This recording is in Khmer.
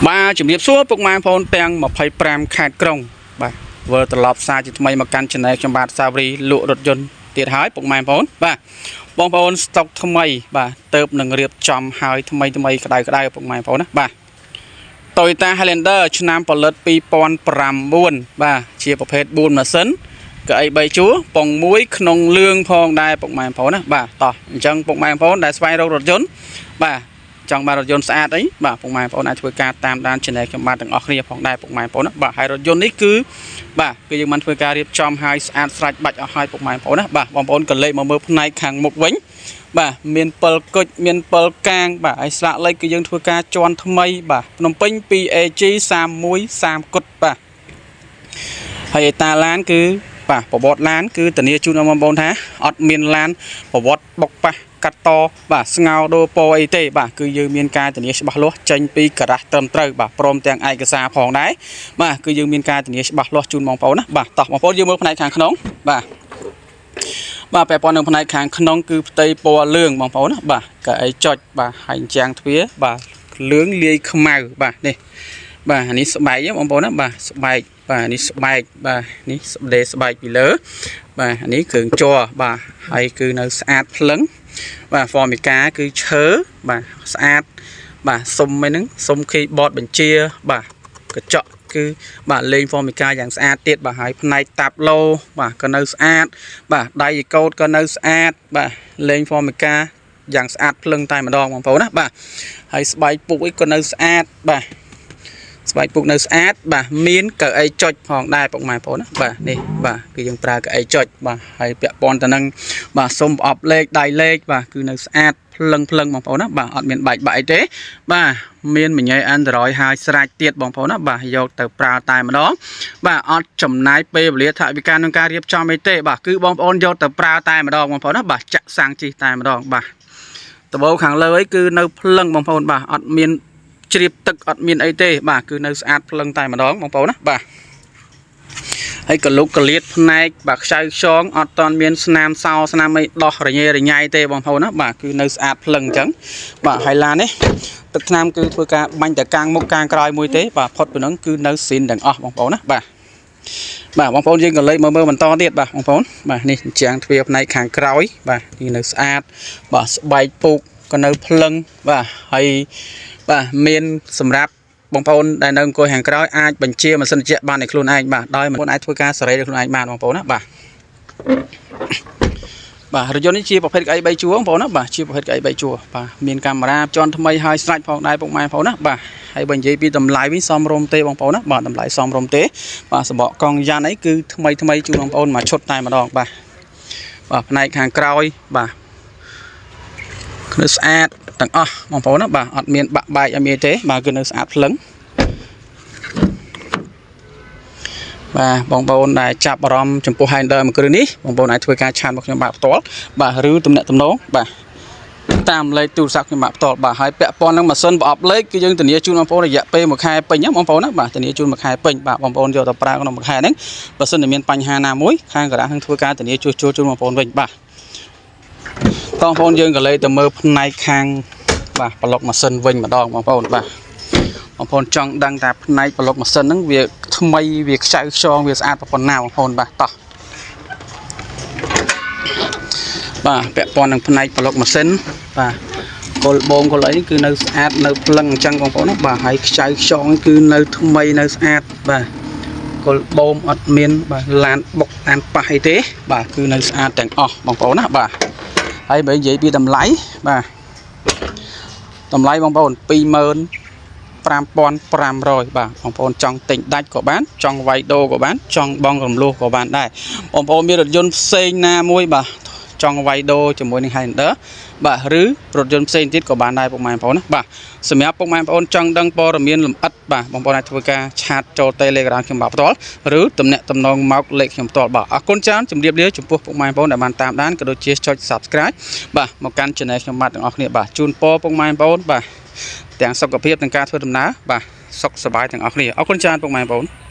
បាទជំរាបសួរពុកម៉ែបងប្អូនទាំង25ខេត្តក្រុងបាទវិលត្រឡប់សារជាថ្មីមកកាន់ Channel ខ្ញុំបាទសាវរីលក់រថយន្តទៀតហើយពុកម៉ែបងប្អូនបាទបងប្អូនស្តុកថ្មីបាទទៅនឹងរៀបចំហើយថ្មីថ្មីក្តៅក្តៅពុកម៉ែបងប្អូនណាបាទ Toyota Highlander ឆ្នាំផលិត2009បាទជាប្រភេទ4ម៉ាស៊ីនកៅអី3ជួរប៉ុងមួយក្នុងលឿងផងដែរពុកម៉ែបងប្អូនណាបាទតោះអញ្ចឹងពុកម៉ែបងប្អូនដែលស្វែងរករថយន្តបាទចង់បានរថយន្តស្អាតអីបាទពុកម៉ែបងប្អូនអាចធ្វើការតាមដាន Channel ខ្ញុំបាទទាំងអស់គ្នាផងដែរពុកម៉ែបងប្អូនណាបាទហើយរថយន្តនេះគឺបាទគឺយើងបានធ្វើការរៀបចំឲ្យស្អាតស្រេចបាច់អស់ហើយពុកម៉ែបងប្អូនណាបាទបងប្អូនក៏លេខមកមើលផ្នែកខាងមុខវិញបាទមាន7គុជមាន7កាងបាទហើយស្លាកលេខគឺយើងធ្វើការជន់ថ្មីបាទភ្នំពេញ 2AG 31 30គុតបាទហើយអេតាឡានគឺបាទប្រវត្តិឡានគឺធានាជូនដល់បងប្អូនថាអត់មានឡានប្រវត្តិបុកប៉ះកាត់តបាទស្ងោដូរពណ៌អីទេបាទគឺយើងមានការធានាច្បាស់លាស់ចេញពីការ៉ាស់ត្រឹមត្រូវបាទព្រមទាំងឯកសារផងដែរបាទគឺយើងមានការធានាច្បាស់លាស់ជូនបងប្អូនណាបាទតោះបងប្អូនយើងមើលផ្នែកខាងក្នុងបាទបាទពាក់ព័ន្ធនឹងផ្នែកខាងក្នុងគឺផ្ទៃពណ៌លឿងបងប្អូនណាបាទកៅអីចុចបាទហើយជាងទ្វារបាទលឿងលាយខ្មៅបាទនេះបាទអានេះស្បែកហ៎បងប្អូនណាបាទស្បែកបាទនេះស្បែកបាទនេះស្ដេស្បែកពីលើបាទអានេះគ្រឿងជ័របាទហើយគឺនៅស្អាតភ្លឹងបាទ Formica គឺឈើបាទស្អាតបាទសុំអីហ្នឹងសុំ keyboard បញ្ជាបាទកញ្ចក់គឺបាទលេង Formica យ៉ាងស្អាតទៀតបាទហើយផ្នែកតាប់ឡូបាទក៏នៅស្អាតបាទដៃកូតក៏នៅស្អាតបាទលេង Formica យ៉ាងស្អាតភ្លឹងតែម្ដងបងប្អូនណាបាទហើយស្បែកពុកអីក៏នៅស្អាតបាទស្បែកពុកនៅស្អាតបាទមានកៅអីចុចផងដែរពុកម៉ែបងប្អូនណាបាទនេះបាទគឺយើងប្រើកៅអីចុចបាទហើយពាក់ព័ន្ធទៅនឹងបាទសុំប្រអប់លេខដៃលេខបាទគឺនៅស្អាតភ្លឹងភ្លឹងបងប្អូនណាបាទអត់មានបែកបាក់អីទេបាទមានមញ៉ៃ Android ហើយស្រេចទៀតបងប្អូនណាបាទយកទៅប្រើតែម្ដងបាទអត់ចំណាយពេលវេលាថវិកាក្នុងការរៀបចំអីទេបាទគឺបងប្អូនយកទៅប្រើតែម្ដងបងប្អូនណាបាទចាក់សាំងជីតែម្ដងបាទដបោខាងលើអីគឺនៅភ្លឹងបងប្អូនបាទអត់មានជ្រាបទឹកអត់មានអីទេបាទគឺនៅស្អាតភ្លឹងតែម្ដងបងប្អូនណាបាទហើយកលុកកលៀតផ្នែកបាទខ្ចៅខ្យងអត់តាន់មានស្នាមសោស្នាមអីដោះរញ៉េរញ៉ៃទេបងប្អូនណាបាទគឺនៅស្អាតភ្លឹងអញ្ចឹងបាទហើយឡាននេះទឹកថ្នាំគឺធ្វើការបាញ់តែកាងមុខកាងក្រោយមួយទេបាទផុតពីហ្នឹងគឺនៅស៊ីនទាំងអស់បងប្អូនណាបាទបាទបងប្អូនយើងក៏លេខមកមើលបន្តទៀតបាទបងប្អូនបាទនេះជាងទ្វារផ្នែកខាងក្រោយបាទនេះនៅស្អាតបាទស្បែកពូកក៏នៅភ្លឹងបាទហើយបាទមានសម្រាប់បងប្អូនដែលនៅអង្គុយខាងក្រោយអាចបញ្ជាម៉ាស៊ីនត្រជាក់បានដោយខ្លួនឯងបាទដោយបងប្អូនអាចធ្វើការសេរីដោយខ្លួនឯងបានបងប្អូនណាបាទបាទរថយន្តនេះជាប្រភេទកៅអី3ជួរបងប្អូនណាបាទជាប្រភេទកៅអី3ជួរបាទមានកាមេរ៉ាជាន់ថ្មីហើយស្រេចផងដែរពុកម៉ែបងប្អូនណាបាទហើយបើនិយាយពីតម្លៃវិញសមរម្យទេបងប្អូនណាបាទតម្លៃសមរម្យទេបាទសបកកង់យ៉ាន់អីគឺថ្មីថ្មីជូនបងប្អូនមួយឈុតតែម្ដងបាទបាទផ្នែកខាងក្រោយបាទគឺស្អាតទាំងអស់បងប្អូនណាបាទអត់មានបាក់បែកអត់មានទេបាទគឺនៅស្អាតភ្លឹងបាទបងប្អូនដែលចាប់អារម្មណ៍ចំពោះ Highlander មួយគ្រឿងនេះបងប្អូនអាចធ្វើការ chat មកខ្ញុំបាទផ្ទាល់បាទឬទំនាក់ទំនងបាទតាមលេខទូរស័ព្ទខ្ញុំបាទផ្ទាល់បាទហើយពាក់ព័ន្ធនឹងម៉ាស៊ីនប្រអប់លេខគឺយើងធានាជូនបងប្អូនរយៈពេល1ខែពេញណាបងប្អូនណាបាទធានាជូន1ខែពេញបាទបងប្អូនយកទៅប្រើក្នុង1ខែហ្នឹងបើសិនតែមានបញ្ហាណាមួយខាងការ៉ាស់នឹងធ្វើការធានាជួសជុលជូនបងប្អូនវិញបាទបងប្អូនយើងក៏លេខទៅមើលផ្នែកខាងបាទប្លុកម៉ាស៊ីនវិញម្ដងបងប្អូនបាទបងប្អូនចង់ដឹងថាផ្នែកប្លុកម៉ាស៊ីនហ្នឹងវាថ្មីវាខ្ចៅខ្យងវាស្អាតប៉ុណ្ណាបងប្អូនបាទតោះបាទពាក់ព័ន្ធនឹងផ្នែកប្លុកម៉ាស៊ីនបាទគល់បងគល់អីគឺនៅស្អាតនៅភ្លឹងអញ្ចឹងបងប្អូនណាបាទហើយខ្ចៅខ្យងគឺនៅថ្មីនៅស្អាតបាទគល់បូមអត់មានបាទឡានបុកឡានប៉ះអីទេបាទគឺនៅស្អាតទាំងអស់បងប្អូនណាបាទហើយបើនិយាយពីតម្លៃបាទតម្លៃបងប្អូន25500បាទបងប្អូនចង់ទិញដាច់ក៏បានចង់វាយដូរក៏បានចង់បងរំលោះក៏បានដែរបងប្អូនមានរថយន្តផ្សេងណាមួយបាទចង់វាយដូរជាមួយនឹង Highlander បាទឬរថយន្តផ្សេងទៀតក៏បានដែរពុកម៉ែបងប្អូនណាបាទសម្រាប់ពុកម៉ែបងប្អូនចង់ដឹងព័ត៌មានលម្អិតបាទបងប្អូនអាចធ្វើការ chat ចូល Telegram ខ្ញុំបាទផ្ទាល់ឬទំនាក់ទំនងមកលេខខ្ញុំផ្ទាល់បាទអរគុណច្រើនជម្រាបលាចំពោះពុកម៉ែបងប្អូនដែលបានតាមដានក៏ដូចជាចុច Subscribe បាទមកកាន់ Channel ខ្ញុំបាទទាំងអស់គ្នាបាទជូនពរពុកម៉ែបងប្អូនបាទទាំងសុខភាពទាំងការធ្វើដំណើរបាទសុខសប្បាយទាំងអស់គ្នាអរគុណច្រើនពុកម៉ែបងប្អូន។